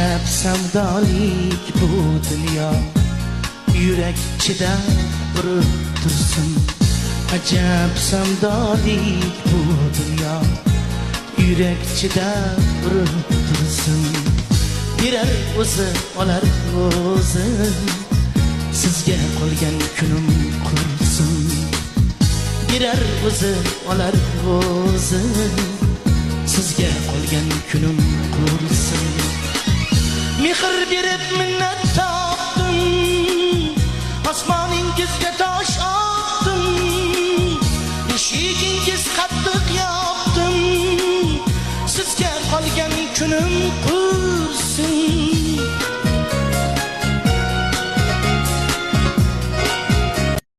Ajab savdolik bu dunyo, yurak chidab urib tursin. Ajab savdolik bu dunyo, yurak chidab urib tursin. Berar o'zi, olar o'zi, sizga qolgan kunim qursin. Berar o'zi, olar o'zi, sizga qolgan kunim qursin. Mehr berib minnat topdim, osmoningizga